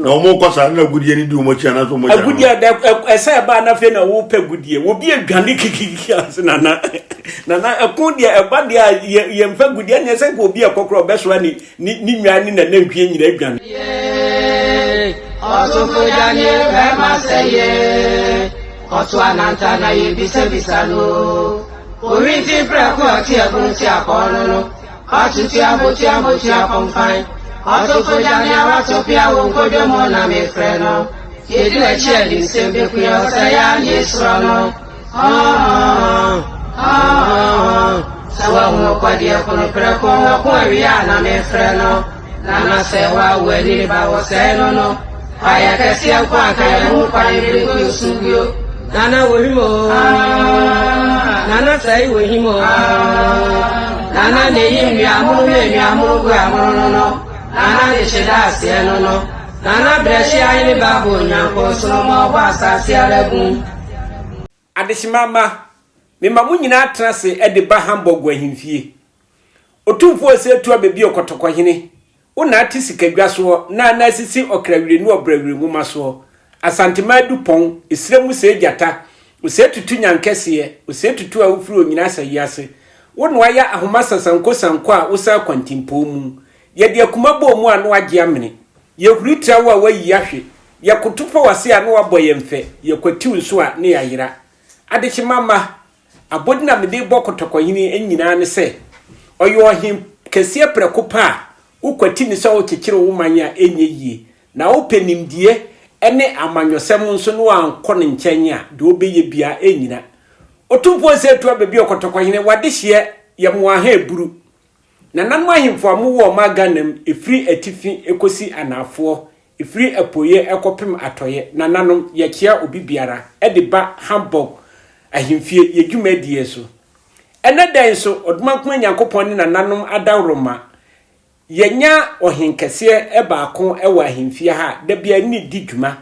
Na wɔn kɔ saa na agudie no di wɔn akyi anaasɛ wɔn agya Agudie da ɛsɛ ɛbaa na afei na wopɛ agudie. Obi adwane kikikiki ase nana. Nana ɛko deɛ ɛba deɛ a yɛ yɛmfa agudie ɛne ɛsɛ nka obi ɛkɔ korɔ ɔbɛsoa ne ne ne nnwan ne n'anantwie nyina adwane. Ɔsofo gya ne bɛrima sɛ ye ɔto ananta na yɛbisabisa no owinti prɛko ɔte abunu te akɔɔ no no ɔtutua motua motua pɔmfan ɔsofo gya ne awato pia wo nkodwo mu na mefrɛ no yɛdi n'akyi animsɛm bɛkua ɔsɛ yɛ a ne yɛsurɔ no sɛ woahunu kɔdeɛ kono prɛko wɔko awie a na mefrɛ no nana sɛ woawo ani ba wɔ sɛe no no kwayɛ kɛseɛ nko anka yɛho kwan bere ko nsu bio. Nana wɔ him o, nana sɛe wɔ him o, nana na eyi nnuamono ne nnuamono gu amono no no, nana de hye da aseɛ no no, nana brɛhye ahene ba bɔ onyanko nsono ma ɔbɔ asase ara bum. Adehyema mma, mema mo nyinaa tena ase de ba Hamburg ahemfie. Otumfoɔ Osei Tuah Bebio Kɔtɔkɔhene, wo na ate sikadwa soɔ na na asisi ɔkrawire ne ɔbrawire nwoma soɔ, Asanteman Adupɔn, esrɛ mu sɛɛ gyata, Osei Tutu Nyankɛseɛ, Osei Tutu a wofiri Onyina Asayi ase, wo na wayɛ ahoma sasanko sanko a wosan kwantimpɔn mu. Yɛde akuma bɔɔ mu a na wagye amene. Yɛhuri tra wo a woayi ahwe. Yɛkoto fa w'ase a na woabɔ yɛn fɛ, yɛkwatiw nso a na yɛayera. Adehyema mma, abodin a mede rebɔ Kɔtɔkɔhene nyinaa ne sɛ, ɔyɛ ɔhen kɛseɛ prɛko pɛ a wokwati no sɛ worekyekyere wo man a ɛnyɛ yie, na wopɛ nimdeɛ ne amanyɔsɛm nso na woankɔ ne nkyɛn a, deɛ wobɛyɛ biara ɛnnyina. Otumfoɔ Osei Tuah Bɛbi Ɔkɔtɔkɔhene, w'adehyeɛ yɛ mmoaha aburu. Nananom ahemfo a mowɔ ɔman Ghana mu, ɛfiri atifi kɔsi anaafoɔ, ɛfiri apueɛ kɔpem atɔeɛ, nananom, yɛkyea obi biara de ba Hamburg ahemfie, yɛ dwumadie so. Ɛnnɛ da yi nso, Ɔdomankoma Nyankopɔn ne nananom adaworoma, yɛanya ɔhenkɛseɛ baako wɔ ahemfie ha a da biara ne no di dwuma.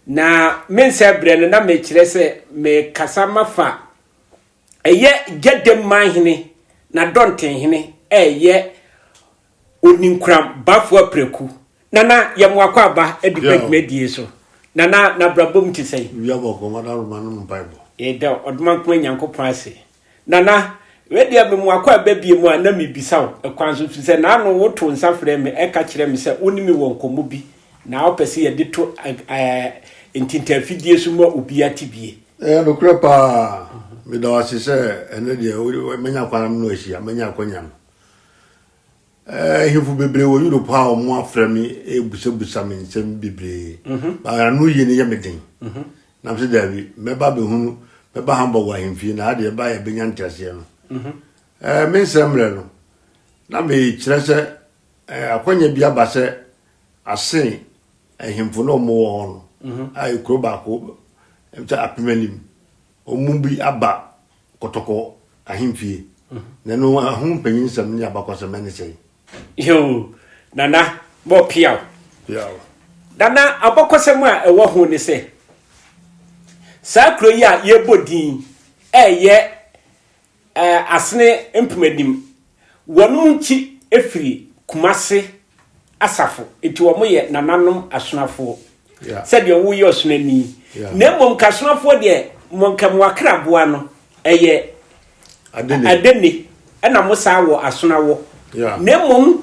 Na mensɛe berɛ no, na mekyerɛ sɛ mekasa mafa Ɛyɛ Gyadam manhene na Dɔntenhene ɛyɛ Oninkuram Bafo Apraku. Nana yɛ mo akwaaba de ba dwumadie so. Nana n'abrabɔ mu te sɛn? Wia bɔkɔ madaroma no mpaebɔ. Yɛda Ɔdomankoma Nyankopɔn ase. Nana, wei deɛ me mo akwaaba bie mu a na mebisa wo ɛkwan so firi sɛ naano woto nsa frɛ me ɛka kyerɛ me sɛ wo ne me wɔ nkɔmmɔ bi na wopɛ sɛ yɛde to ntintanfidie so ma obiara te bie. Ɛyɛ nokorɛ paa. Meda wo ase sɛ ɛnɛ deɛ manya kwan na me ne wo ahyia, manya akwanya no. Ahemfo bebree wɔ Europe a wɔn afrɛ me ebusabusa me nsɛm bebree. Mhm. Ba ano yie no yɛ me den. Mhm. Na sɛ daabi, mɛba bɛhunu, mɛba Hamburg wɔ ahemfie na adeɛ ba yɛ bɛnya nteaseɛ no. Mhm. Me nsɛm mmerɛ no, na mekyerɛ sɛ akwanya bi aba sɛ asen ahemfo na wɔwɔ hɔ no mhm. a ekuro baako sɛ apem anim wɔn mu bi aba kɔtɔkɔ ahemfie mhm. Na ɛno ɛho mpanyin nsɛm ne abakɔsɛm ɛne sɛn? Yoo, nana bɔ piaw piaw. Nana, abakɔsɛm a ɛwɔ ho ne sɛ saa kuro yi a yɛbɔ din ɛyɛ Asene Mpomanim, wɔnom nkyi firi Kumase asafo, nti wɔn yɛ nananom asonafoɔ. Sɛdeɛ woyɛ ɔsonani. Na mmom nka asonafoɔ deɛ, mo nka mo akraboa no, ɛyɛ adene, ɛna mo saa wɔ asonawɔ. Na mmom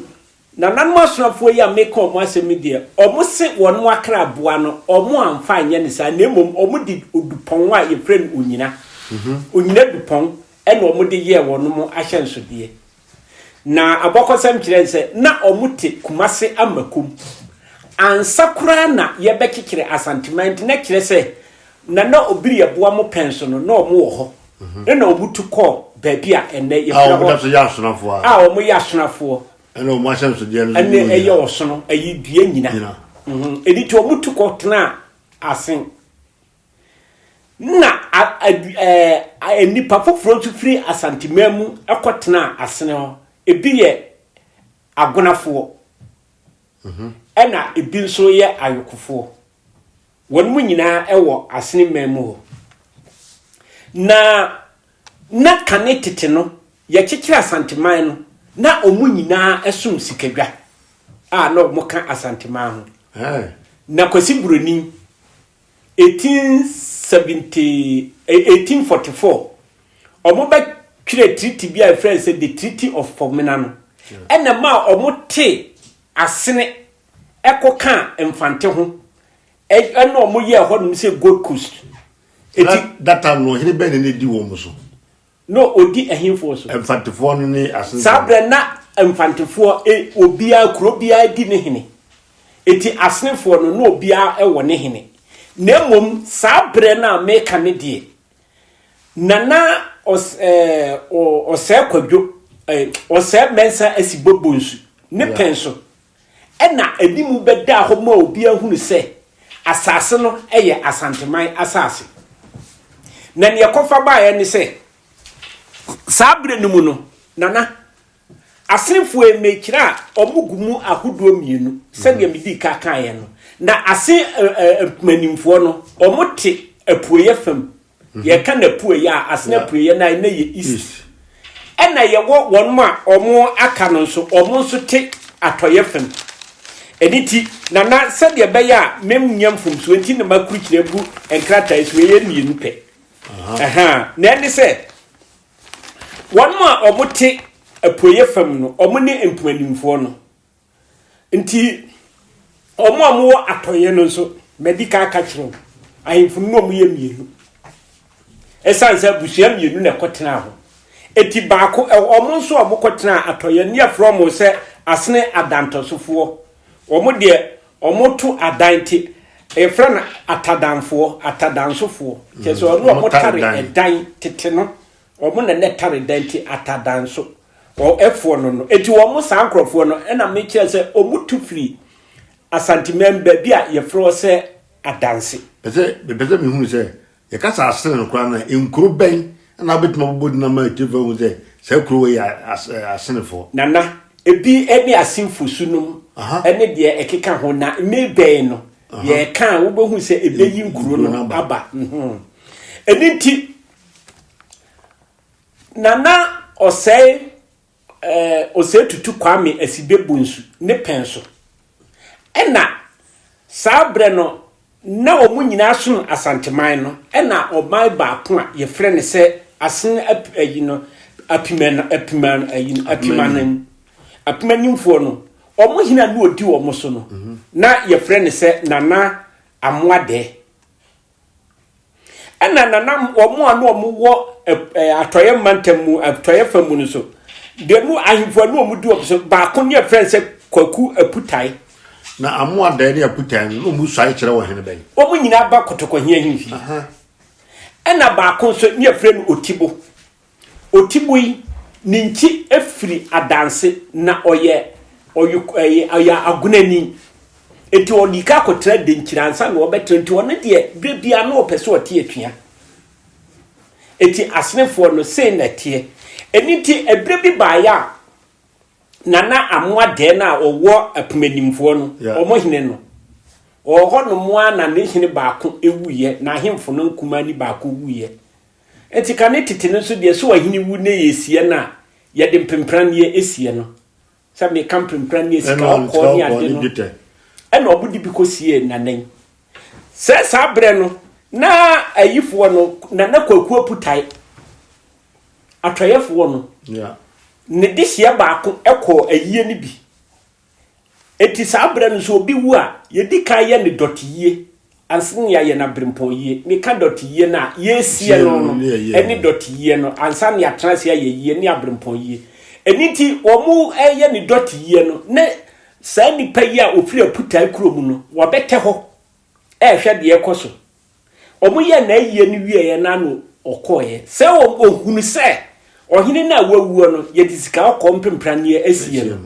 Nananom asomafoɔ yi a meka wɔn asɛm yi deɛ, wɔse wɔn akra aboa no, wɔamfa anyɛ no saa, na mmom wɔde odupɔn a yɛfrɛ no onyina, onyina dupɔn, ɛna wɔde yɛɛ wɔn ahyɛnsodeɛ. Na abɔkɔsɛm kyerɛ sɛ, na wɔte Kumase Amakom. Ansa koraa na yɛbɛkyekyere Asanteman nti, na kyerɛ sɛ, Nana Obiri Yeboah mo pɛn so no, na wɔn wɔ hɔ. Ɛna wɔtu kɔɔ baabi a ɛnnɛ yɛfrɛ hɔ a wɔyɛ asonafoɔ. Ɛna wɔn ahyɛnsodeɛ no ɛne ɛyɛ ɔsono ɛyi dua nyina. Ɛdi nti wɔn tu kɔ tena ase. Na nnipa foforɔ nso firi Asanteman mu kɔ tena asene hɔ. Ebi yɛ Agonafoɔ, ɛna ebi nso yɛ Ayokofoɔ. Wɔn mu nyinaa wɔ asene man mu hɔ. Na na kane tete no, yɛkyekyere Asanteman no, na wɔn nyinaa som sikadwa a na wɔka Asanteman ho. Na Kwasi Buroni, 1870, 1844, wɔbɛtwerɛ treaty bi a yɛfrɛ no sɛ The Treaty of Fomena no, ɛna ɛmaa wɔtee Asene ɛkɔkaa Mfante ho, ɛna wɔyɛɛ hɔnom sɛ Gold Coast. Eti, that time no, ɔhene bɛn na na edi wɔn so? Na ɔdi ɛhefoɔ so? Mfantefoɔ no ne Asenfoɔ. Saa berɛ na Mfantefoɔ, e, obiara, kuro biara di ne hene. Enti Asenefoɔ no, na obiara wɔ ne hene. Na mmom saa berɛ no a meka no deɛ, Nana ɔs, ɛɛ, Ɔsɛɛ Kwadwo, ɛɛ, Ɔsɛɛ Mɛnsa Asibɔ Bonsu ne pɛn so Ɛnna anim bɛdaa hɔ maa obiara hunu sɛ asase no yɛ Asanteman asase. Na nea ɛkɔfa baeɛ ne sɛ, saa berɛ no mu no, Nana, Asenfoɔ yi mekyerɛ a wɔgu mu ahodoɔ mmienu sɛdeɛ medii ka kaeɛ no. Na Asen mpanimfoɔ no, wɔte apueeɛ fam. Yɛka no apueeɛ a, Asene apueeɛ no a ɛnɛ yɛ east. Ɛna yɛwɔ wɔn a wɔn aka no nso, wɔn nso te atɔeɛ fam. Ɛno nti, Nana, sɛdeɛ ɛbɛyɛ a mennyɛ mfomsoɔ nti na makurukyire agu nkrataa yi so, ɛyɛ mmienu pɛ. Ɛha, na ɛne sɛ, wɔn a wɔte apueeɛ fam no, wɔn ne mpoanimfoɔ no. Nti wɔn a wɔwɔ atɔeɛ no nso, madi kan aka kyerɛ wo, ahemfo no na wɔyɛ mmienu. Ɛsiane sɛ abusua mmienu na ɛkɔtenaa hɔ. Eti baako, wɔn nso a wɔkɔtenaa atɔeɛ no, yɛfrɛ wɔn sɛ Asene Adantɔsofoɔ. Wɔn deɛ, wɔto adan nti, yɛfrɛ no Atadanfoɔ, Atadansofoɔ. Kyerɛ sɛ wɔn a wɔtare ɛdan tete no, Wɔn na na ɛtare dan ti atadan so wɔ ɛfoɔ no no. Eti wɔn saa nkorɔfoɔ no ɛna mekyerɛ sɛ wɔn tu firi Asanteman baabi a yɛfrɛ hɔ sɛ Adanse. Pɛsɛ mepɛ sɛ mehunu sɛ yɛka sɛ Asene no koraa no a nkuro bɛn na wobɛtumi abobɔ din ama atiefoɔ ahu sɛ saa kuro wei yɛ Asenefoɔ? Nana, ebi ne Asenfosu nom ne deɛ ɛkeka ho na mebɛn no yɛka a wobɛhu sɛ ɛbɛyi nkuro no aba. Ɛno nti Nana Ɔsɛe eh, Ɔsɛe Tutu Kwame Asibe Bonsu ne pɛn so. Ɛna saa berɛ no na wɔn nyinaa som Asanteman no, ɛna ɔman baako a yɛfrɛ no sɛ Asen ayi no Apiman Apiman ayi no Apimanim Apimanimfoɔ no, wɔn hene a na ɔdi wɔn so no, na yɛfrɛ no sɛ Nana Amoadɛ. Ɛna nana wɔn a na wɔn wɔ atɔeɛ mantam mu atɔeɛ fam mu no so deɛ no ahemfo a na wɔn di wɔn so baako ne ɛfrɛ sɛ Kwaku Aputae. Na Amoadae ne Aputae no na wɔn suae kyerɛ wɔ hene bɛn? Wɔn nyinaa ba Kɔtɔkɔhene ahemfie. Ɛna baako nso ne ɛfrɛ no Otibo. Otibo yi, ne nkyi firi Adanse na ɔyɛ ɔyɛ ɔyɛ Agonani. Enti ɔdii ka kɔtena Denkyira ansa na ɔbɛtena nti ɔno deɛ berɛ biara na ɔpɛ sɛ ɔte atua. Enti Asenefoɔ no sei na ɛteɛ. Ɛno nti ɛberɛ bi baeɛ a Nana Amoah Dɛɛ no a ɔwɔ Apumanimfoɔ no, wɔn hene no, ɔwɔ hɔ nom ara na ne hene baako wuiɛ, n'ahemfo no nkumaa ni baako wuiɛ. Enti kane tete no nso deɛ, sɛ ɔhene wu na yɛresie no a, yɛde mpempranneɛ sie no. Sɛ meka mpempranneɛ, sika ɔkɔɔ ne ade no, ɛna wɔde bi kɔsiee Nana yi. Sɛ saa berɛ no, na ayifoɔ no, Nana Kwaku Aputae, atɔeɛfoɔ no, ne dehyeɛ baako kɔɔ ayie no bi. Enti saa berɛ no sɛ obi wu a, yɛdi kan yɛ no dɔteyie ansa na yɛayɛ no aberempɔnyie. Meka dɔteyie no a, yɛresie no no ne dɔteyie no ansa na yɛatena ase ayɛ yie ne aberempɔnyie. Ɛno nti wɔreyɛ no dɔteyie no, na saa nipa yi a ɔfiri Aputae kurom no, wɔbɛtɛ hɔ rehwɛ deɛ ɛrekɔ so. Wɔyɛɛ n'ayie no wieeɛ no ano ɔkɔeɛ. Sɛ ɔhunu sɛ ɔhene no a wawuo no, yɛde sika kɔkɔɔ mpempraneɛ asie no.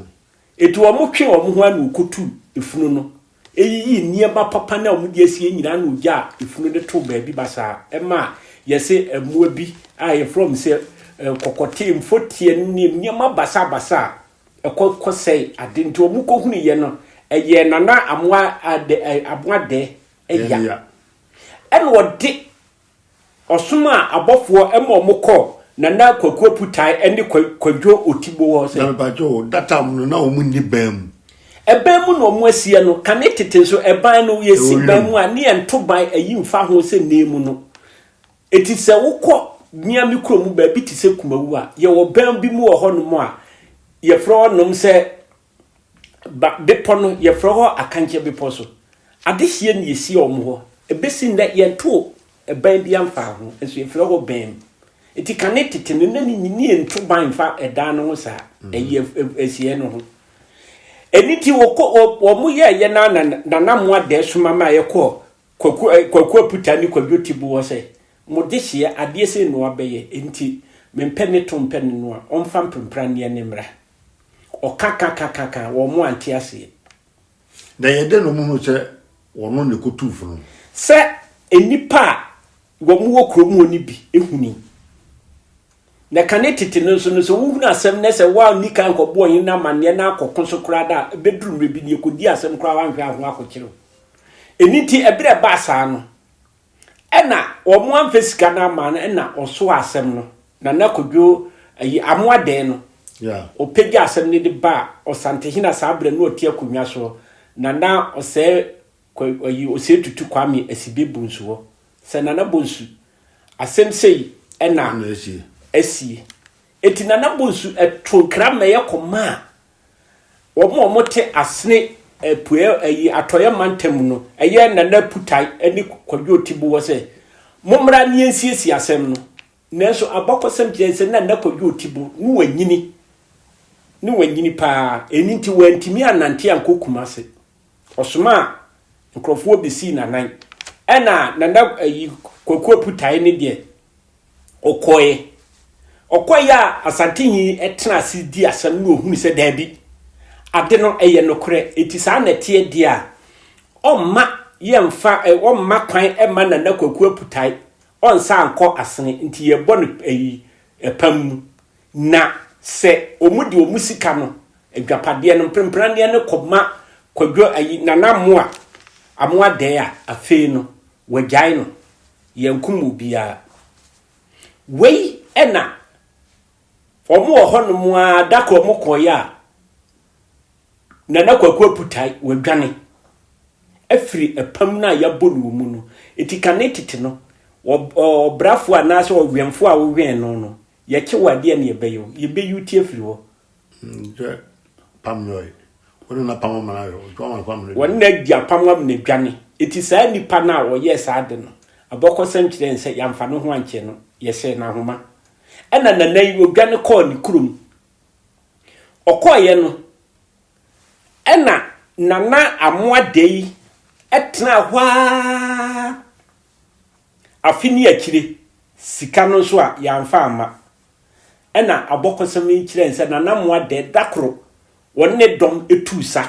Enti wɔtwee wɔn ho ano kotuu efunu no, yiyii nneɛma papa no a wɔde asie nyinaa na ogyaa efunu no too baabi basaa. Ɛmaa yɛse mmoa bi a yɛfrɛ wɔn sɛ kɔkɔte, mfoteɛ ne nneɛma basabasa a ɛkɔ kɔsɛe ade. Nti wɔkɔhunuiɛ no, ɛyɛɛ Nana Amoa Adɛ, Amoadɛ ya. Ɛna ɔde Ɔsomaa abɔfoɔ ma wɔn kɔɔ Nana Kwaku Aputae ne Kwadwo Otibo hɔ sɛ. Na mepakyɛ o, that time no na wɔn nni ban mu. Ɛban mu na wɔn asie no. Kane tete nso, ɛban no, yɛsi Ɛwɔ ban wiram. mu a, ne yɛnto ban ayi mfa ho sɛ nne mu no. Enti sɛ wokɔ mea me kuro mu baabi te sɛ Kumawu a, yɛwɔ ban bi mu wɔ hɔnom a, yɛfrɛ hɔnom sɛ ba bepɔ no, yɛfrɛ hɔ Akankyɛ Bepɔ so. Adehyeɛ na yɛsie wɔn hɔ. Ɛbɛsi nnɛ, yɛntoo ɛban biara mfaa ho, nso yɛfrɛ hɔ ban mu. Enti kane tete no, na ne ne yɛnto ban mfa ɛdan no ho saa, ɛyi asieɛ no ho. Ɛno nti wɔkɔ, wɔn yɛɛyɛ no ara na Nana Amoah soma maa yɛkɔɔ Kwaku eh, Kwaku Aputa ne Kwadwo Tibu hɔ sɛ, Mo dehyeɛ, adeɛ sei na wabɛyɛ, enti mempɛ ne to mpɛ ne noa, ɔmfa mprempranneɛ no mmra. Ɔka ka ka ka ka, wɔn ante aseɛ. Na ɛyɛ dɛn na wɔhunu sɛ wɔno na ɛkɔtuu funu no? Sɛ nnipa a wɔwɔ kurom hɔ no bi hunui. Na kane tete no nso no, sɛ wohunu asɛm na sɛ woanni kan ankɔbɔ ɔhene no amanneɛ na akɔko so koraa da a, ɛbɛduru mmerɛ bi no, yɛkɔdi asɛm koraa woanhwɛ a ho akɔkyere wo. Ɛno nti, ɛberɛ a ɛbaa saa no, ɛna wɔn amfa sika no amma no, ɛna ɔsoaa asɛm no. Nana Kwadwo ayi, Amoadɛɛ no, ɔpagya asɛm no de baa Ɔsantehene a saa berɛ no ɔte akonnwa soɔ, Nana Ɔsɛe Kwa, ayi, Osei Tutu Kwame Asibe Bonsu hɔ, sɛ Nana Bonsu, asɛm sei na asie. Enti Nana Bonsu to nkra mmɛyɛ kɔmaa wɔn a wɔte Asene apueɛ ayi atɔeɛ mantam no, ɛyɛ Nana Putae ne Kwadwo Otibu hɔ sɛ, Mommra na yɛnsiesie asɛm no. Nanso abakɔsɛm kyerɛ sɛ na Nana Kwadwo Otibu no wanyini, ne wanyini paa, ɛno nti wantumi annante ankɔ Kumase. Ɔsomaa nkurɔfoɔ bɛsii n'anan. Ɛna Nana ayi Kwaku Aputae ne deɛ ɔkɔeɛ. Ɔkɔeɛ a Asantehene tena ase di asɛm na ɔhunu sɛ daabi, ade no ɛyɛ nokorɛ, enti saa na ɛteɛ deɛ a, ɔmma yɛmfa, ɔmma kwan mma Nana Kwaku Aputae ɔnsan nkɔ Asene, nti yɛbɔ no ayi ɛpam mu. Na sɛ wɔn de wɔn sika no, adwapadeɛ no, mprempraneɛ no kɔma Kwadwo ayi, Nana Amoah, Amoah Dɛɛ a, afei no, wɔagyae no. Yɛnkum obiara. Wei na wɔn wɔ hɔnom ara, da koro wɔn kɔeɛ a, Nana Kwaku Aputae, wadwane afiri apam no a yɛabɔ no wɔ mu no. Enti kane tete no, ɔbrafoɔ anaasɛ ɔwɛmfoɔ a wowɛn no no, Yɛkye wo a, deɛn na yɛbɛyɛ wo? Yɛbɛyi wo ti afiri hɔ. Sɛ pam yɔe. Wo ne no apam amena ayɔ. Ɔtwa ama no kɔ amena Wɔne no adi apam amena dwane. Enti saa nipa no a ɔyɛɛ saa ade no, abɔkɔsɛm kyerɛ yɛn sɛ yɛamfa ne ho ankyɛ no, yɛhyɛɛ no ahoma. Ɛna nana yi, ɔdwane kɔɔ ne kurom. Ɔkɔeɛ no, ɛna Nana Amoadei tenaa hɔ ara. Afe ne akyire, sika no nso a, yɛamfa amma. Ɛna abɔkɔsɛm yi kyerɛɛ sɛ Nana Moadɛ da koro wɔne ne dɔm tuu sa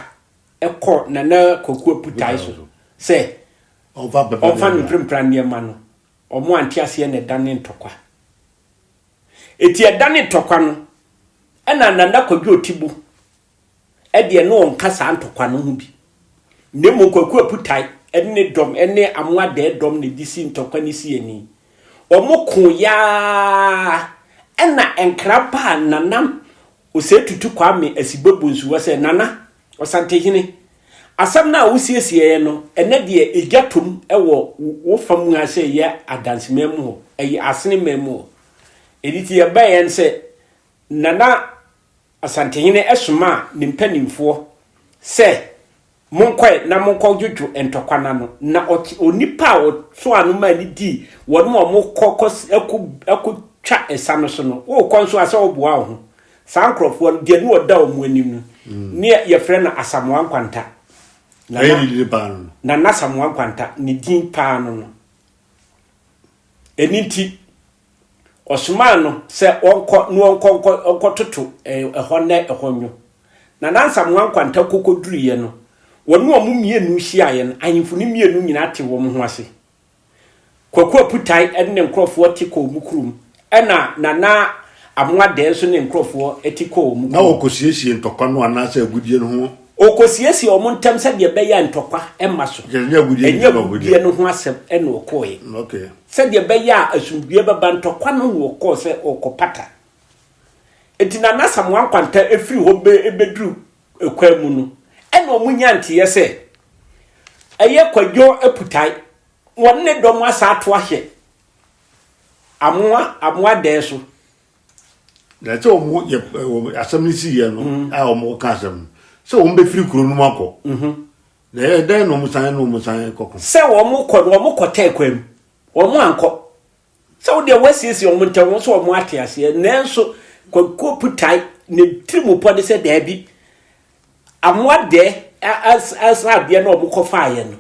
kɔɔ Nana Kwaku Aputae so sɛ ɔmfa ne mprempren nneɛma no. Wɔn ante aseɛ na ɛdane ntɔkwa. Eti ɛdane ntɔkwa no, ɛna Nana Kwadwo Otibu deɛ na ɔnka saa ntɔkwa no ho bi, na mmom Kwaku Aputae ne ne dɔm ne Amoadɛɛ dɔm na ɛde sii ntɔkwa no sii ani. Wɔkoeɛ ara ɛna nkra baa Nana Osei Tutu Kwame Asibwe-Bonsu hɔ sɛ, Nana, Ɔsantehene, asɛm no a wosiesieeɛ no, ɛnnɛ deɛ egya tom wɔ wo fa mu ha sɛ ɛyɛ Adanseman mu hɔ, ɛyɛ Aseneman mu hɔ. Ɛno nti yɛbaeɛ no sɛ Nana Asantehene somaa ne mpanimfoɔ sɛ, Monkɔe na monkɔdwodwo ntɔkwa no ano. Na onipa a ɔsoaa no maa no dii wɔn a wɔkɔ kɔtwa ɛsa no so no, worekɔ nso a sɛ woboa wo ho. Saa nkurɔfoɔ no, deɛ ne ɔda wɔn anim no, ne yɛfrɛ no Asamoah Nkwanta. Nana Asamoah Nkwanta, ne din paa no no. Ɛno nti, Ɔsomaa no sɛ ɔnkɔ na ɔnkɔ nkɔtoto ɛhɔ na ɛhɔ nnwo. Na Nansamoa Nkwanta kɔkɔduruiɛ no, wɔne wɔn mmienu hyiaeɛ no, ahemfo no mmienu nyinaa tee wɔn ho ase. Kwaku Aputae ne ne nkurɔfoɔ te kɔɔ wɔn kurom, ɛnna Nana Amoadɛɛ nso ne nkurɔfoɔ te kɔɔ wɔn Na kurom. wɔkɔsiesie ntɔkwa no anaasɛ agudeɛ no ho. Ɔkɔsiesie wɔn ntam sɛdeɛ ɛbɛyɛ a ntɔkwa mma so. Kyerɛ sɛ ɛnyɛ agudeɛ Ɛnyɛ no nti na ɔkɔdie. agudeɛ no ho asɛm na ɔkɔeɛ. Okay. Sɛdeɛ ɛbɛyɛ a asomdwoeɛ bɛba ntɔkwa no na ɔkɔɔ sɛ ɔrekɔpata. Enti Nana Asamoah Nkwanta firi hɔ bɛduru kwan mu no, Ɛna wɔn nya nteɛ sɛ ɛyɛ Kwadwo Aputae wɔne ne dɔm asa ato ahyɛ amoa amoa dɛɛ so. Na sɛ wɔn yɛ wɔn asɛm no si yɛ no mm. a wɔn ka asɛm no sɛ wɔn bɛfiri kuro no mu akɔ. Mhm. Na ɛyɛ dɛn na wɔn san na wɔn san kɔko. Sɛ wɔn kɔ no wɔn kɔ tɛɛ kwan mu wɔn ankɔ. Sɛ wo deɛ woasiesie wɔn ntɛm, wɔn nso wɔn ate aseɛ. Nanso Kwaku Oputae ne tirimupɔ ne sɛ daabi, amoa dɛ asradeɛ na wɔn kɔfaeɛ no,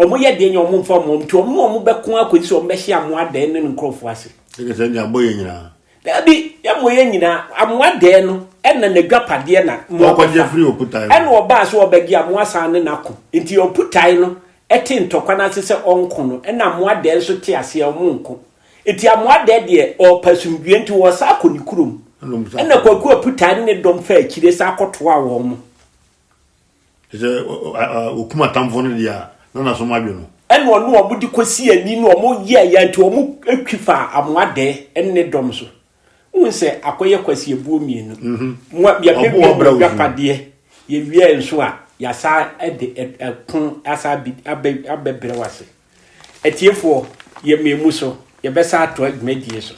wɔn yɛ deɛ nyɛ wɔn mfa wɔn nti wɔn ne wɔn bɛko akɔsi sɛ wɔn bɛhye amoa dɛ ne ne nkurɔfoɔ ase. Ɛkɛ sɛ nea abɔ yɛ nyinaa. Daabi, yɛmmɔ yɛ nyinaa. Amoa dɛ no ɛna n'adwapadeɛ na mmoa bɛfa. Ɛna ɔbaa so ɔbɛgye amoa san ne n'ako. Nti Oputae no te ntɔkwa no ase sɛ ɔnko no, ɛna Amoadɛɛ nso te aseɛ ɔmo nko. Nti Amoadɛɛ deɛ ɔɔpɛ asomdwie nti ɔɔsan akɔ ne kurom. Ɛna Kwaku Aputaa ne ne dɔm faa akyire san kɔtoaa wɔn. Sɛ ɔkum atamfo no deɛ a, na n'asom adwo no. Ɛna ɔne wɔn de kɔsii ani na wɔn yɛɛ ya nti wɔn twi faa Amoadɛɛ ne ne dɔm so. Wohu sɛ akɔyɛ kwasiebuo mmienu. Mhm. Mo a yɛbɛwie mo adwapadeɛ, yɛwie nso a yɛasa de ɛko asa abɛbrɛ wo ase. Atiefoɔ, yɛmmee mu so, yɛbɛsa atoa dwumadie so.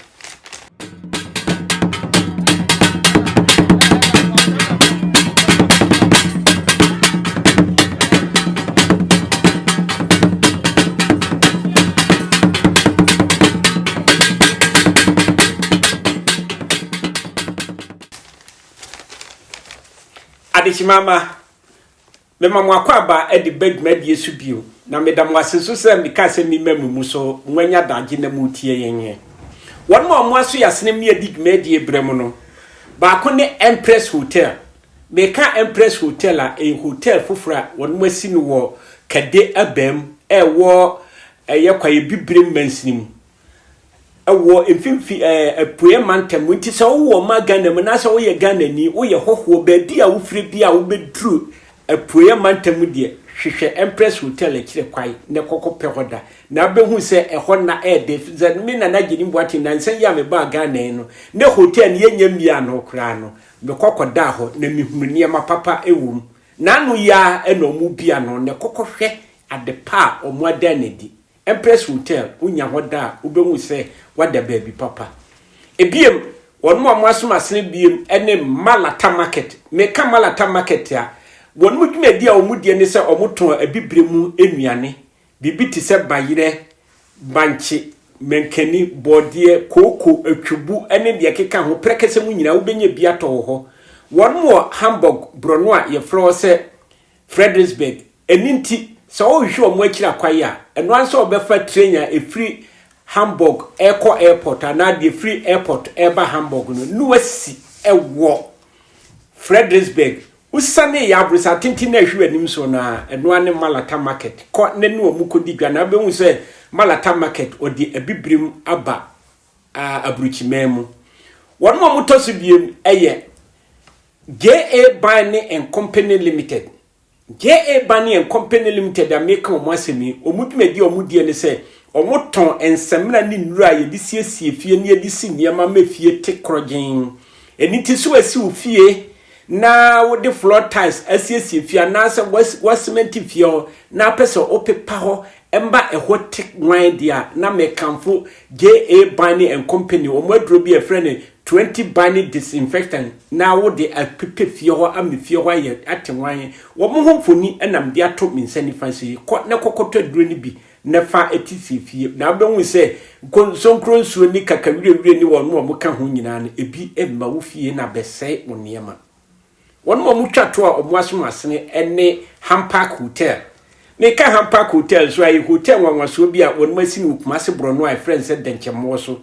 Adehyema mma, mema mo akwaaba de ba dwumadie so bio, na meda mo ase nso sɛ mekaa sɛ mema mo mu so moanya adagye na moretie yɛn ɛ. Wɔn a wɔn aso yɛ asenem ne adi dwumadie berɛ mu no, baako ne Empress Hotel. Meka Empress Hotel a, ɛyɛ hotel foforɔ a wɔn asi no wɔ Kade Abaam ɛwɔ ɛyɛ Kwaeɛ Bibirem mansini mu. Ɛwɔ mfimfi ɛɛ apueɛ mantam mu. Nti sɛ wowɔ ɔma Ghana mu anaasɛ woyɛ Ghanani, woyɛ hɔhoɔ, baabi a wofiri bi a wobɛduru apueɛ mantam mu deɛ, hwehwɛ Empress Hotel akyire kwan na kɔkɔ pɛ hɔ da. Na wobɛhu sɛ ɛhɔ nna ɛyɛ dɛ. Ɛfiri sɛ me Nana Agyenim Boateng, nnansa yi a mebaa Ghana yi no, ne hotel no yɛnnya mmiee ano koraa no, mekɔ kɔdaa hɔ na mehunu nneɛma papa wɔ mu. N'ano yi ara na wɔbue ano na kɔkɔhwɛ ade pa a wɔada no adi. Empress Hotel, wonya hɔ da a, wobɛhu sɛ woada baabi papa. Ebiem, wɔn a wɔasom asene biem ne Malata Market. Meka Malata Market a, wɔn dwumadi a wɔdie ne sɛ wɔtɔn abibire mu nnuane, biribi te sɛ bayerɛ, bankye, mankani, bɔɔdeɛ, kooko, atwubu ne deɛ ɛkeka ho, prɛkɛsɛ mu nyinaa wobɛnya bi atɔ wɔ hɔ. Wɔn wɔ Hamburg borɔno a yɛfrɛ hɔ sɛ Frederiksberg. Ɛno nti, sɛ wohwehwɛ wɔn akyiri akwan a, ɛno ara ne sɛ wobɛfa train a ɛfiri Hamburg rekɔ airport anaa deɛ ɛfiri airport reba Hamburg no, na woasi wɔ Frederiksberg. Wosiane yɛ aborosan tenten no a ɛhwɛ w'anim soɔ no ara, ɛno ara ne Malata Market. Kɔ na ne wɔn kɔdi dwa na wobɛhu sɛ Malata Market, wɔde abibirem aba aburukyiman mu. Wɔn a wɔtɔ so biem yɛ JA Bani and Company Limited. JA Bani and Company Limited a meka wɔn asɛm yi, wɔn dwumadi a wɔdie ne sɛ wɔtɔn nsamina ne nnuro a yɛde siesie fie ne yɛde si nneɛma ma fie te korɔgyenn. Ɛno nti sɛ wasi wo fie na wode floor tiles asiesie fie anaasɛ woasemɛnte fie hɔ na apɛ sɛ wopepa hɔ ma ɛhɔ te nwan deɛ a, na mekamfo JA Bani and Company, wɔn aduro bi a yɛfrɛ no 20 Bani Disinfectant na wode apepa fie hɔ ama fie hɔ ayɛ ate nwan. Wɔn ho mfoni na mede ato me nsa nifa so yi. Kɔ na kɔkɔtɔ aduro no bi na fa te fie na wobɛhu sɛ nsonkro nsuo ne kakawirewire ne wɔn a wɔka ho nyinaa no, ebi mma wo fie na bɛsɛe wo nneɛma. Wɔn a wɔtwa to a wɔn asom asene ne Hampark Hotel. Meka Hampark Hotel nso a, ɛyɛ hotel nwanwasoɔ bi a wɔn asi no wɔ Kumasi borɔno a ɛfrɛ no sɛ Dɛnkyɛmmoɔ so.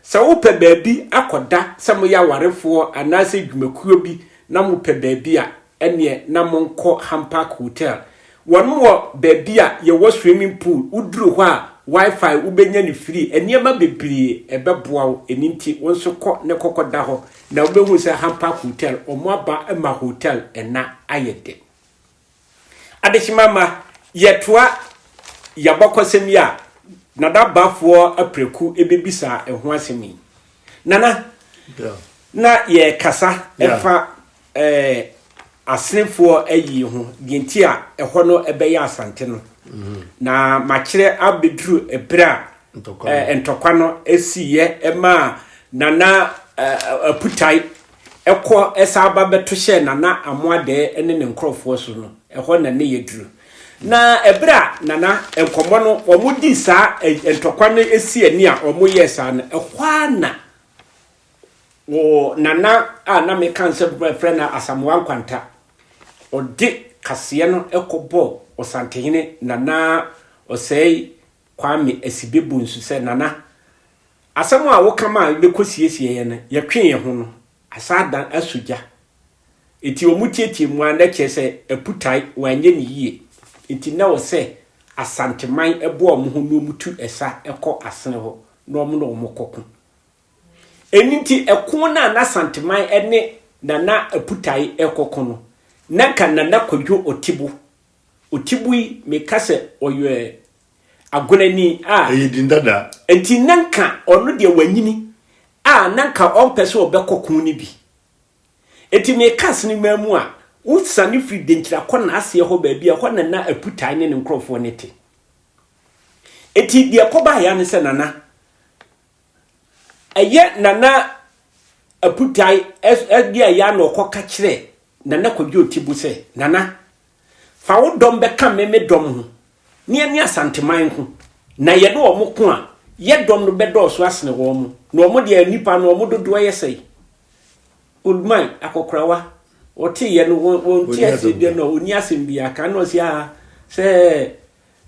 Sɛ wopɛ baabi akɔda sɛ moyɛ awarefoɔ anaasɛ dwumakuo bi na mopɛ baabi a, ɛneɛ na monkɔ Hampark Hotel. Wɔn wɔ baabi a yɛwɔ swimming pool, woduru hɔ a Wi-Fi wobɛnya no free, nneɛma bebree ɛbɛboa wo, ɛno nti wo nso kɔ ne kɔkɔ da hɔ na wobɛhu sɛ Hampark Hotel wɔn aba ma hotel ɛna ayɛ dɛ. Adehyema mma, yɛtoa yɛabakɔsɛm yi a Nana Bafoɔ Apraku ɛbɛbisa ɛho asɛm yi. Nana, na yɛkasa ɛfa ɛɛ. Asenefoɔ ayi ho, deɛ nti a ɛhɔ no ɛbɛyɛ Asante no. Na makyerɛ abɛduru ɛberɛ a ntɔkwa no siiɛ ɛmaa Nana Aputae ɛkɔ ɛsan ba bɛto hyɛɛ Nana Amoadɛɛ ne ne nkorɔfoɔ so no, ɛhɔ na ne yɛduru. Na ɛberɛ a Nana nkɔmmɔ no wɔn dii saa ntɔkwa no si ani a wɔn yɛɛ saa no, ɛhɔ ara na Wɔ Nana a na meka nsɛm frɛ no Asamoah Nkwanta, ɔde kaseɛ no kɔbɔɔ Ɔsantehene Nana Ɔsɛe Kwame Asibe Bonsu sɛ, Nana, asɛm a woka maa yɛbɛkɔsiesieeɛ no, yɛtwee yɛn ho no, asan adan asɔ gya. Enti wɔtiatia mu ara na kyerɛ sɛ Aputae wɔanyɛ no yie. Enti na ɛwɔ sɛ Asanteman boa wɔn ho na wɔtu ɛsa kɔ Asene hɔ na wɔn ne wɔn kɔko. Ɛno nti, ɛko no a na Asanteman ne Nana Aputae rekɔko no, na nka Nana Kwadwo Otibo, Otibo yi, meka sɛ ɔyɛ Agonani a. Ɛyɛ din dada. Nti na nka ɔno deɛ wanyini a na nka ɔmpɛ sɛ ɔbɛkɔ ko no bi. Nti meka Aseneman mu a, wosiane firi Denkyira kɔ Naaseɛ hɔ baabi a, ɛhɔ na na Aputae ne ne nkorɔfoɔ no te. Nti deɛ ɛkɔbaeɛ ara ne sɛ Nana. Ɛyɛ Nana Aputae de a ɛyɛ a na ɔkɔka kyerɛ Nana Kwadwo Otibu sɛ, Nana, fa wo dɔm bɛka me me dɔm ho na yɛne Asanteman nko, na yɛne wɔn ko a, yɛ dɔm no bɛdɔɔso asene wɔn, na wɔn deɛ nnipa no wɔn dodoɔ yɛ sɛn? Oldman, akɔkorawa, ɔteeɛ no, wɔnte aseɛ biara no, ɔnni asɛm biara ka, na ɔse, ah, sɛ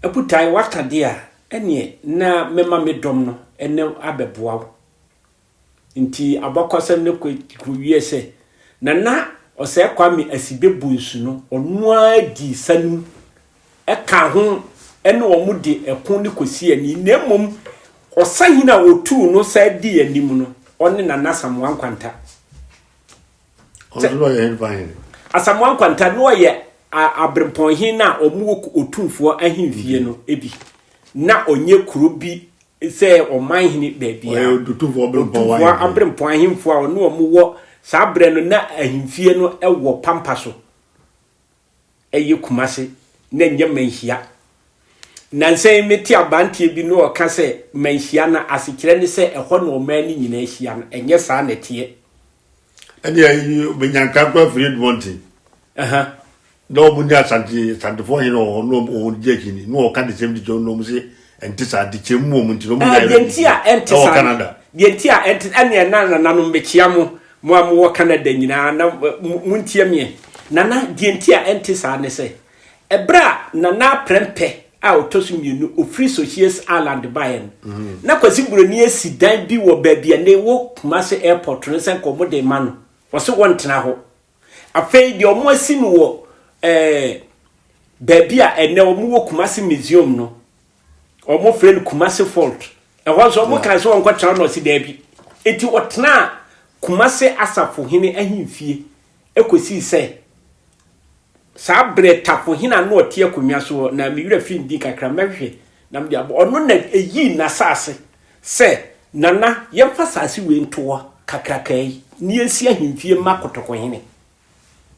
Aputae, woaka deɛ a, ɛneɛ na mɛma me dɔm no ne abɛboa wo. Nti abakɔsɛm no kɔwiee sɛ, Nana Ɔsɛe Kwame Asibe Bonsu no, ɔno ara dii sa no mu kaa ho ne wɔn de ɛko no kɔsii ani, na mmom ɔsahene a ɔtuu no san dii anim no, ɔne Nana Asamoah Nkwanta. Ɔno nso na ɔyɛ hene fa hene. Asamoah Nkwanta na ɔyɛ aberempɔn hene no a wɔwɔ Otumfoɔ ahemfie no bi. Na ɔnyɛ kuro bi sɛ ɔman hene baabiara. Ɔyɛ Otumfoɔ aberempɔn Otumfoɔ aberempɔn ahemfo a ɔne wɔn wɔ saa berɛ no na ahemfie no wɔ Pampa so. ɛyɛ Kumase na ɛnyɛ Manhyia. Nnansa yi mete abanteɛ bi na ɔka sɛ Manhyia no asekyerɛ ne sɛ ɛhɔ na ɔman no nyinaa hyia no, ɛnyɛ saa na ɛteɛ. Ɛne ayi Menyanka kora firi Edmonton. Na wɔn ne Asante Asantefoɔ hene wɔ hɔ na wɔn gye akyi ni na wɔka de sɛm de kyerɛ na wɔn se ɛnte saa de kyerɛ mu wɔn nti na wɔn nyinaa Deɛ nti a ɛnte saa Canada. Deɛ nti a ɛnte ɛne ɛna nananom mekyia mo Mo a mowɔ Canada nyinaa, na montie meɛ. Nana, deɛ nti a ɛnte saa ne sɛ, ɛberɛ a Nana Prɛmpɛ a ɔtɔ so mmienu, ɔfiri Socias Island baeɛ no, mm. na Kwasi Buroni asi dan bi wɔ baabi a ne wɔ Kumasi Airport no sɛ nka wɔde ma no. Wɔse wɔntena hɔ. Afei deɛ wɔn asi no wɔ ɛɛ baabi a ɛnɛ wɔn wɔ Kumasi Museum no, wɔn frɛ no Kumasi Fault. Ɛhɔ nso wɔn kan sɛ wɔn kɔtena na ɔsi daabi. Eti ɔtenaa Kumasi Asafohene ahemfie ekosii sɛ saa berɛ Tafohene a na ɔte akonnwa soɔ na me werɛ fi ne din kakra mɛhwehwɛ na mede abɔ ɔno na eyii n'asase sɛ Nana yɛmfa asase wei nto hɔ kakraka yi na yɛnsi ahemfie mma Kotokɔhene.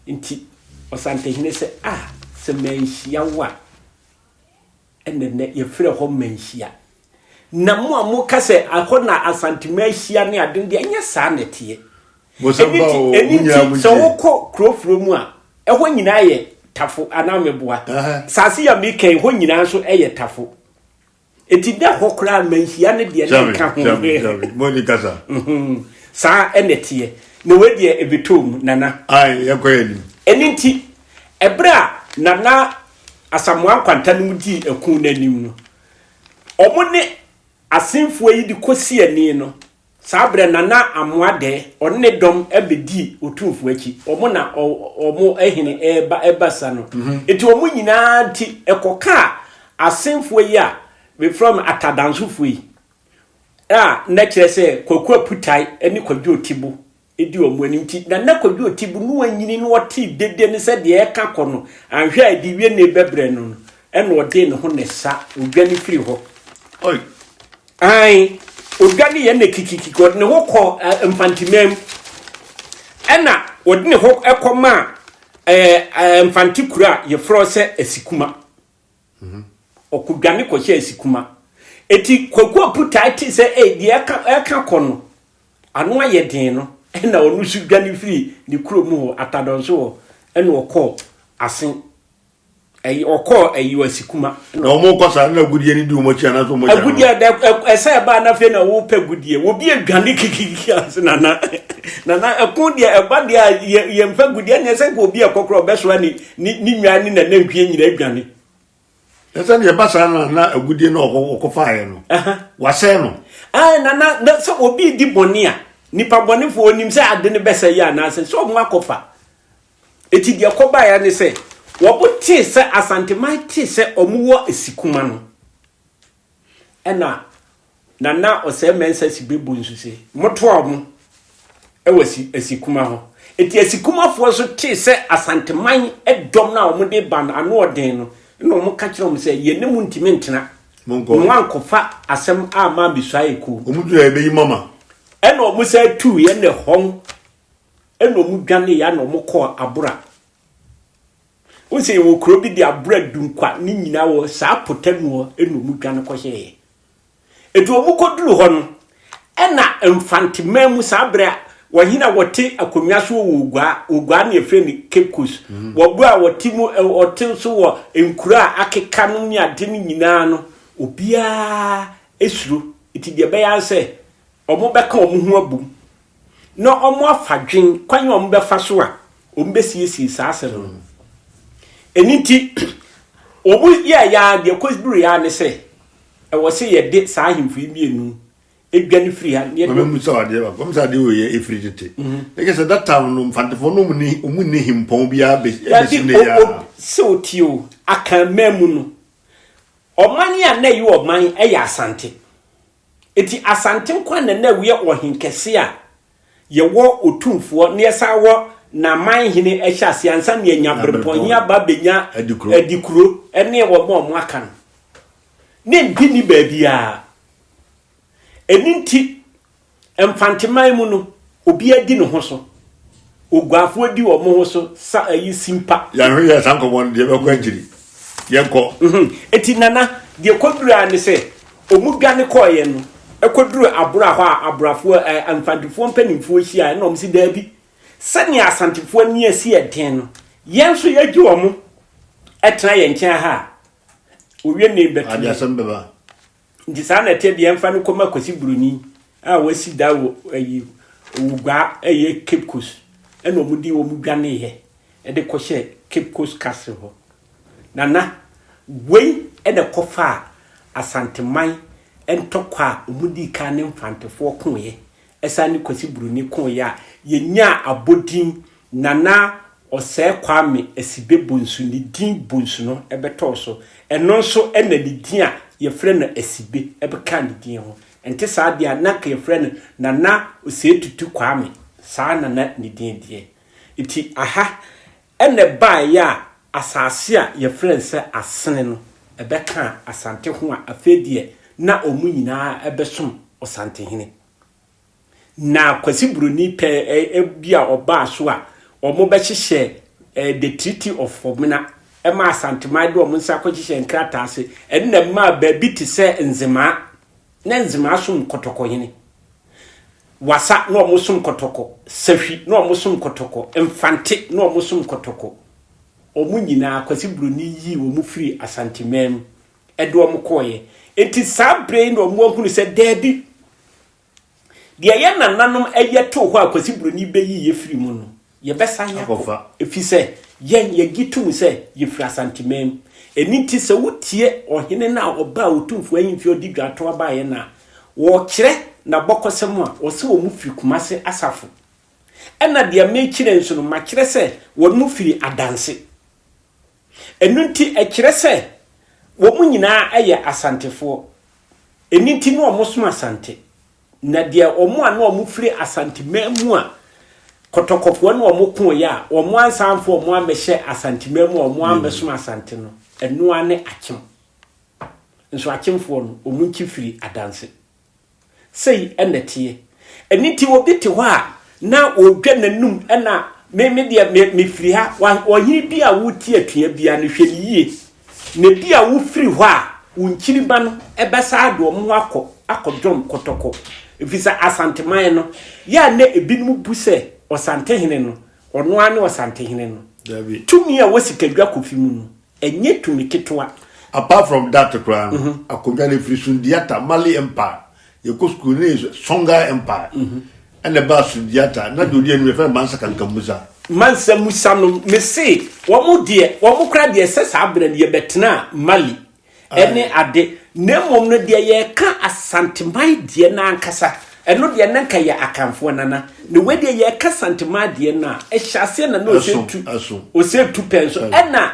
Nti Ɔsantehene sɛ ah sɛ manhyia wo a ɛna nnɛ yɛfrɛ hɔ Manhyia. Na mo a moka sɛ ɛhɔ na Asanteman ahyia ne ade no deɛ, ɛnyɛ saa na ɛteɛ. Ɛno nti sɛ wokɔ kuro furo mu a, ɛhɔ nyinaa yɛ tafo anaa meboa. Saase yi a meka yi, hɔ nyinaa nso yɛ tafo. Enti dɛ hɔ koraa manhyia no deɛ na nka ho. Saa ɛna ɛteɛ. Na wei deɛ ɛbɛtɔ mu, Nana. Yɛnkɔ yɛn anim. Ɛno nti, ɛberɛ a Nana Asamoah Nkwanta nom dii ɛko no anim no, wɔn ne Asenfoɔ yi de kɔsi ani no, saa berɛ Nana Amoadɛɛ, ɔne ne dɔm bɛdii Otumfoɔ akyi. Wɔn na wɔn hene reba ɛba sa no. Nti wɔn nyinaa nti, ɛkɔkaa Asenfoɔ yi a mefrɛ wɔn Atadansofoɔ yi, a na kyerɛ sɛ Kwaku Aputae ne Kwadwo Otibo di wɔn anim nti, Nana Kwadwo Otibo no anyini na ɔtee dede no sɛ deɛ ɛreka kɔ no, anhwɛ a ɛde wie na ɛbɛbrɛ no no, ɛna ɔdee ne ho ne sa, ɔdwane firi hɔ. Oi. Ae, ɔdwane yɛ na kikikiki, ɔde ne ho kɔ Mfanteman mu. Ɛna ɔde ne ho kɔ maa. Ɛɛ Mfante kuro a yɛfrɛ sɛ Asikuma. Ɔkɔdwane kɔhyɛ Asikuma. Eti Kwaku Apu taa te sɛ ee deɛ ɛka ɛka kɔ no ano ayɛ den no ɛna ɔno nso dwane firi ne kurom hɔ Atadɔnso hɔ ɛna ɔkɔɔ Asen. Ɛyi ɔkɔɔ ɛyi Asikuma. Na wɔn kɔ saa na agudeɛ no di wɔn akyi anaasɛ wɔn agya no. Agudeɛ dɛ ɛsɛ ɛbaa na afei na wɔpɛ agudeɛ. Obi adwane kikikiki ase nana nana ɛko deɛ ɛba deɛ a yɛ yɛmfa agudeɛ ɛne ɛsɛ nka obi ɛkɔ korɔ ɔbɛsoa ne ne ne nwan ne n'anantwie nyina adwane. Ɛsɛ deɛ ɛba saa na na agudeɛ no ɔkɔ ɔkɔfaeɛ no wasɛe no. Ɛɛ nana na sɛ obi di bɔne a nipa bɔnefoɔ onim sɛ ade no bɛsɛ yɛ anaasɛ sɛ ɔmo akɔfa. Eti deɛ ɛkɔbaeɛ ne sɛ, wɔn tee sɛ Asanteman tee sɛ wɔn wɔ Asikuma no, ɛna Nana Osei Mensah Sibe Bonsu se, motoa wɔn wɔ Asi, Asikuma hɔ. Eti Asikumafoɔ nso tee sɛ Asanteman dɔm no a wɔn de ba no ano ɔden no, ɛna wɔn ka kyerɛ wɔn sɛ, yɛne mo ntumi ntena. Monkɔ. Mo ankɔfa asɛm a ma abɛsuae kuo. Wɔn duru a yɛbɛyi mo ama. Ɛna wɔn san tuiɛ na ɛhɔn Ɛna ɔmo dwaneeɛ ana ɔmo kɔɔ Abora. Wohu sɛ yɛwɔ kuro bi de Abora Dunkwa ne nyinaa wɔ saa potamu hɔ ɛna ɔmo dwane kɔhyɛeɛ. Eti ɔmo kɔduru hɔ no, ɛna Mfanteman mu saa berɛ a ɔhene a wɔte akonnwa so wɔ Oguaa, Oguaa ne yɛfrɛ no Cape Coast. Wɔbo a wɔte mu, ɔte nso wɔ nkuro a akeka no ne ade no nyinaa no, obiara suro. Eti deɛ ɛbɛyɛ ara sɛ wɔbɛka wɔn ho abom na wɔafa dwen kwan a wɔbɛfa so a wɔbɛsiesie saa asɛm no. Ɛno nti, wɔn yɛɛ ya deɛ kɔduru ya ne sɛ ɛwɔ sɛ yɛde saa ahemfo yi mmienu dwane firi ha. Mame mu sɛ adeɛ baako, mame sɛ adeɛ wɔ yɛ efiri tete. Ɛkyɛ sɛ that time no mfantefoɔ no ɔmu ni ɔmu ni himpɔn biara bɛsi ne ya. Sɛ otie o, Akanman mu no, ɔman a na ɛyɛ ɔman yɛ Asante. Enti Asante nko ara na na ɛyɛ ɔhenkɛse a yɛwɔ otumfoɔ na yɛsan wɔ n'amanhene hyɛ aseɛ ansa na yɛanya berempɔnhene aba abɛnya adikuro ne wɔn a wɔaka no. Ne mpi nni baabiara. Ɛno nti Mfanteman mu no, obiara di ne ho so. Oguafoɔ di wɔn ho so sa ayi simpa. Yɛahwɛ yɛ saa nkɔmmɔ no deɛ bɛkɔ akyiri. Yɛnkɔ. Mhm. Eti nana, deɛ kɔduru ara ne sɛ, wɔn dwane kɔɔeɛ no, ɛkɔduru abora hɔ a aborafoɔ, ɛ, Mfantefoɔ mpanimfoɔ hyia, ɛna wɔn si daabi. Sɛnea Asantefoɔ ani asi ɛden no, yɛn nso yɛgye wɔn ɛtena yɛn nkyɛn ha a, owie ne bɛto Ade asɛm bɛba. Nti saa na ɛteɛ deɛ ɛmfa no kɔma Kwasi Buroni a wasi da wɔ ayi Owuguaa ɛyɛ Cape Coast ɛna wɔn de wɔn dwaneeɛ ɛde kɔhyɛ Cape Coast Castle hɔ. Nana, wei ɛna ɛkɔfaa Asanteman ntɔkwa a wɔn dii kan ne Mfantefoɔ koeɛ ɛsan ne Kwasi Buroni koeɛ a yɛnyaa abɔdin Nana Ɔsɛɛ Kwame Asibe Bonsu ne din Bonsu no bɛtɔɔ so. Ɛno nso na ne din a yɛfrɛ no Asibe bɛkaa ne din ho. Ɛnte saa deɛ a, na anka yɛfrɛ no Nana Osei Tutu Kwame. Saa na na ne din deɛ. Nti aha na ɛbaeɛ a asase a yɛfrɛ no sɛ Asene no bɛkaa Asante ho a afei deɛ na wɔn nyinaa bɛsom Ɔsantehene. Na Kwasi Broni pɛ bi a ɔbaa so a wɔbɛhyehyɛ The Treaty of Fomena ɛma Asanteman de wɔn nsa akɔhyehyɛ nkrataa ase. Ɛno na ɛmaa baabi te sɛ Nzemaa, na Nzemaa som Kɔtɔkɔhene. Wasa na wɔn som Kɔtɔkɔ, Sahwi na wɔn som Kɔtɔkɔ, Mfante na wɔn som Kɔtɔkɔ. Wɔn nyinaa Kwasi Broni yii wɔn firii Asanteman mu de wɔn kɔeɛ. Enti saa berɛ yi na wɔn ahunu sɛ daabi, Deɛ yɛn nananom yɛ too hɔ a Kwasi Broni bɛyii yɛ firii mu no, yɛbɛsan akɔ, ɛfiri sɛ yɛn yɛgye tom sɛ yɛfiri Asanteman mu. Ɛno nti sɛ wotie ɔhene no a ɔbaa Otumfoɔ ahemfie a ɔde dwatoa baeɛ no a, ɔrekyerɛ n'abɔkɔsɛm a, ɔse wɔn firi Kumase Asafo. Ɛna deɛ merekyerɛ nso no, makyerɛ sɛ wɔn firi Adanse. Ɛno nti ɛkyerɛ sɛ wɔn nyinaa yɛ Asantefoɔ. Ɛno nti na wɔsom Asante. Na deɛ wɔn a na wɔfiri Asanteman mu a Kɔtɔkɔfoɔ ne wɔn koeɛ a wɔn ansan amfa wɔn ammɛhyɛ Asanteman mu a wɔn ammɛsom Asante no, ɛno ara ne Akyem. Nso Akyemfoɔ no, wɔn nkyi firi Adanse. Sei na ɛteɛ. Ɛno nti obi te hɔ a na ɔredwa n'anum na Me me deɛ me mefiri ha. Wa ɔhene bi a wote atua biara no hwɛ no yie. Na bi a wofiri hɔ a wo nkyiriba no ɛbɛsa de wɔn ho akɔ akɔdɔm kɔtɔkɔ. Ɛfiri sɛ Asanteman no, yɛ a na ebinom bu sɛ Ɔsantehene no, ɔno ara ne Ɔsantehene no. Dabi. Tumi a ɛwɔ Sikadwa Kofi mu no, ɛnyɛ tumi ketewa. Apart from that koraa no, akonnwa no ɛfiri Sundiata, Mali Empire. Yɛkɔ sukuu no yɛ Songhai Empire. Ɛna ɛbaa Sundiata, na deɛ ɔdi anim yɛfrɛ no Mansa Kanka Musa. Mansa Musa no, mese wɔn deɛ, wɔn koraa deɛ sɛ saa berɛ no yɛbɛtenaa Mali ɛne ade, na mmom no deɛ yɛreka Asanteman deɛ no ankasa, ɛno deɛ na nka yɛ Akanfoɔ nana, na wei deɛ yɛreka Asanteman deɛ no a, ɛhyɛ aseɛ na na ɔsɛ tu, ɔsɛ tu pɛn so, ɛna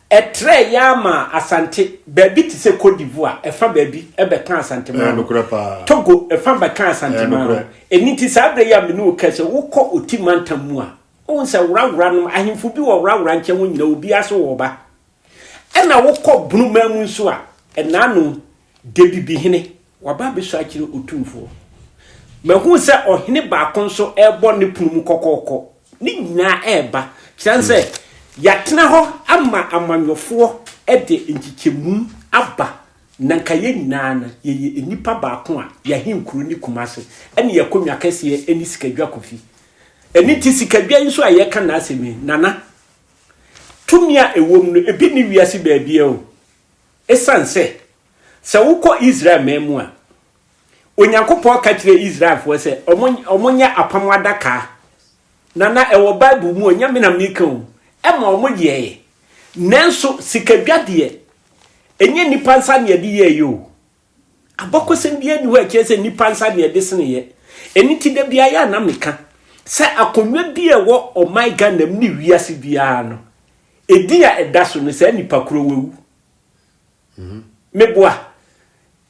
ɛtrɛɛ yɛ ama Asante, baabi te sɛ Cote d'Ivoire, ɛfa baabi ɛbɛka Asanteman ho, Togo ɛfa bɛka Asanteman ho, ɛno nti saa berɛ yi a me ne wo kasa, wokɔ Oti mantam mu a, wohu sɛ worawora nom, ahemfo bi wɔ worawora nkyɛn hɔ nyina, obiara so wɔ ba. Ɛna wokɔ Bonoman mu nso a, ɛnanom, Debibihene, waba abɛsu akyerɛ Otumfoɔ. Mahu sɛ ɔhene baako nso rebɔ ne pono mu kɔkɔɔkɔ. Ne nyinaa ɛreba. Kyerɛ sɛ, yɛatena hɔ ama amanyɔfoɔ de nkyekyɛmu aba, na nka yɛn nyinaa no, yɛyɛ nnipa baako a yɛahenkuro ne Kumase, ɛne yɛn akonnwa kɛseɛ ne Sikadwa Kofi. Ɛno nti Sikadwa yi nso a yɛreka n'asɛm yi, Nana, Tumi a ɛwom no, ebi nni wiase baabiara o. Esiane sɛ, sɛ wokɔ Israel man mu a, Onyankopɔn ka kyerɛɛ Israelfoɔ sɛ wɔnyɛ apam adaka. Na na ɛwɔ Bible mu, ɛnyɛ me na meka o. Ɛma wɔyɛeɛ. Nanso sikadwa deɛ, ɛnyɛ nnipa nsa na yɛde yɛeɛ o. Abakɔsɛm biara nni hɔ a ɛkyerɛ sɛ nnipa nsa na ɛde seneeɛ. Ɛno nti da biara yɛ a na meka sɛ akonnwa bi a ɛwɔ ɔman Ghana mu ne wiase biara no, edin a ɛda so no, saa nipa korɔ wawu. Meboa.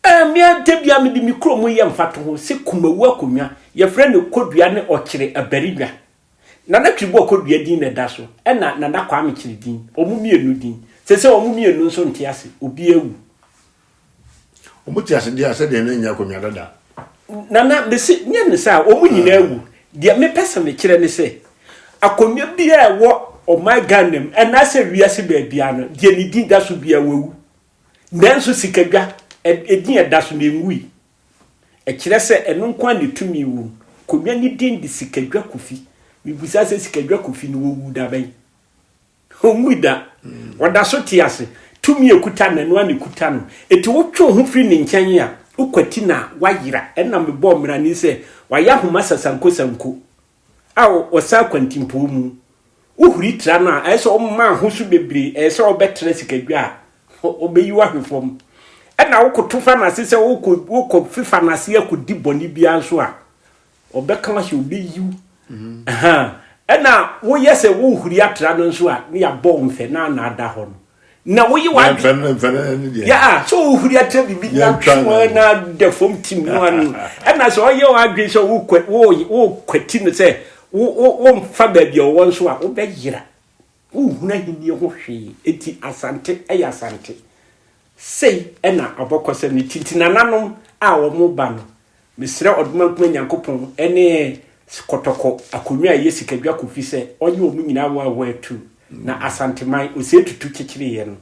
Ɛɛ, me ara da biara mede me kurom yɛ mfatoho sɛ Kumawu akonnwa, yɛfrɛ no Kodua ne Ɔkyere Abarinwa. Nana Twiribɔ Kodua din na ɛda so, ɛna Nana Kwame Kyere din, wɔn mmienu din. Seesei wɔn mmienu nso nte ase, obiara awu. Wɔn te ase deɛ a sɛdeɛ na nya akonnwa dada. Nana, mese nyɛ ne saa, wɔn nyinaa awu. Deɛ mepɛ sɛ mekyerɛ ne sɛ, akonnwa biara a ɛwɔ ɔman Ghana mu anaasɛ wiase baabiara no, deɛ ne din da so biara wawu. Nanso sikadwa, edin a ɛda so no ɛnwui. Ɛkyerɛ sɛ ɛno nko ara na tumi wom. Akonnwa no din de Sikadwa Kofi. Mebisa sɛ Sikadwa Kofi no wɔwu da bɛn? Ɔnwui da. Ɔda so te ase. Tumi a ɛkuta no, ɛno ara na ɛkuta no. Enti wotwe wo ho firi ne nkyɛn a, wokwati no a, woayera. Ɛnna mebɔɔ mmarane sɛ, Wayɛ ahoma sasankosanko a ɔsa akwantimpɔw mu. Wohuri tra no a, ɛyɛ sɛ ɔma ho so bebree, ɛyɛ sɛ ɔbɛtra sikadwa a, ɔbɛyi wo ahwe fam. Ɛnna wokoto fa no ase sɛ wokɔ fefa no ase akɔdi bɔne biara nso a, Ɔbɛka ahyɛ ɔbɛyi wo. Ɛna woyɛ sɛ wohuri atra no nso a ne yɛabɔ wo mfɛ na na ada hɔ no. Na woyɛ w'adwene. Ya sɛ wohuri atra biribi na twa na da fam tim no ano. Ɛna sɛ ɔyɛ w'adwene sɛ wokwati no sɛ womfa baabi a ɔwɔ nso a wobɛyera. Wonhunu ahennie ho hwee. Enti Asante yɛ Asante. Sei na abɔkɔsɛm no ti. Nti nananom a wɔba no, Mesrɛ Ɔdomankoma Nyankopɔn ne Kɔtɔkɔ akonnwa a ɛyɛ Sikadwa Kofi sɛ ɔnyɛ wɔn nyinaa awaawa atu na Asanteman Osei Tutu kyekyereeɛ no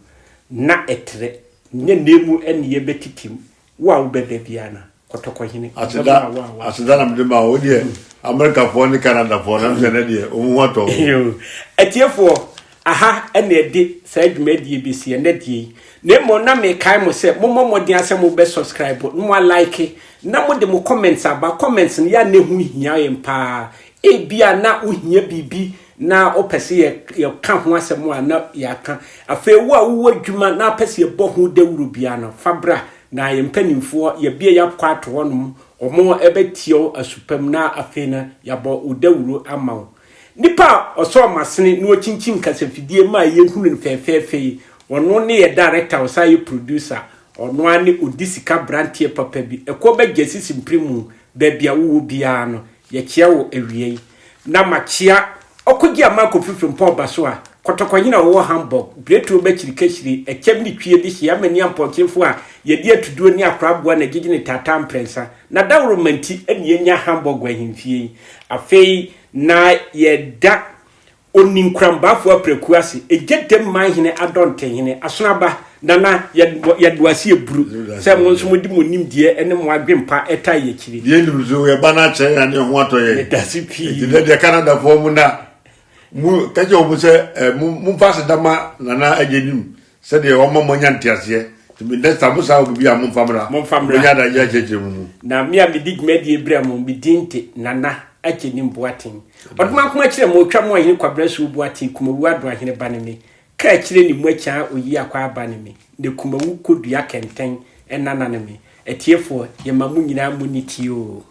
na ɛtrɛ nyɛ nnɛ mu ne yɛbɛtitim wo a wobɛba biara no Kɔtɔkɔhene ɔbɛma awaawa. Aseda na mede ma wo deɛ Amerikafoɔ ne Canadafoɔ nam sɛ nɛ deɛ wɔn ho atɔ wɔn. Atiefoɔ, Aha na ɛde saa dwumadie bɛsi ɛnnɛ deɛ yi. Na mmom na mekae mo sɛ mommɔ mmɔden ara sɛ mobɛ subscribe na mo alike na mode mo comments aba. Comments no yɛ a na ɛho hia yɛn paa. Ebia na wohia biribi na wopɛ sɛ yɛ yɛka ho asɛm a na yɛaka. Afei wo a wowɔ adwuma na wopɛ sɛ yɛbɔ ho dawuro biara no, fa bra na yɛn mpanimfoɔ yɛabue yɛn akɔ ato hɔnom, wɔbɛtie wo asu pa mu na afei no yɛabɔ wo dawuro ama wo. Nipa a ɔsɔɔ m'asene na ɔkyinkyim kasafidie maa yɛhunu no fɛɛfɛɛfɛ yi, ɔno ne yɛ director, ɔsan yɛ producer, ɔno ara ne ɔdi sika branteɛ papa bi, ɛkɔ bɛ Gyasi Simpire mu, baabi a wowɔ biara no, yɛkyea wo awia yi. Na makyea Ɔkogye Aman Kofi Frimpong Ɔbaso a, Kɔtɔkɔhene a ɔwɔ Hamburg, Biretuo Bɛkyiri Kahyire, Ɛkyɛm ne Twie de hyia Amani Ampɔnkyefoɔ a yɛde atuduo ne akoraboa na gyegye ne taataa mprɛnsa, na daworo manti na yɛnya Hamburg ahemfie yi. Afei na yɛda. Ɔni Nkoranbaafoɔ Apraku ase, Egya Dam Man Hene Adɔntenhene, Asono Aba, Nana, yɛde wo ase aburu sɛ mo nso mode mo nimdeɛ ne mo adwempa taa yɛn akyiri. Deɛ nim so yɛba no akyerɛ yɛn ne ho atɔ yɛn. Yɛda ase pii. Nti dɛ deɛ Canadafoɔ mu na mo ka kyerɛ wɔn sɛ eh, mo momfa aseda ma Nana agye nim sɛdeɛ wɔma mo anya nteaseɛ. Nti me next time mo saa wɔ biribi a momfa mmra. Momfa mmra. Mobɛnya adagyeɛ akyerɛkyerɛ mo mu. Na me a medi dwumadie brɛ mo, me din de Nana Agyenim Boateng. Ɔdomankoma kyerɛ mo otwa mo ɔhene Kwabena Suo Boateng Kumawu Ado Ahene ba ne me. Ka akyire ne mu akyaa oyi akwa aba ne me. Ne Kumawu kɔ dua kɛntɛn nana ne me. Atiefoɔ, yɛma mo nyinaa mo nni tie oo.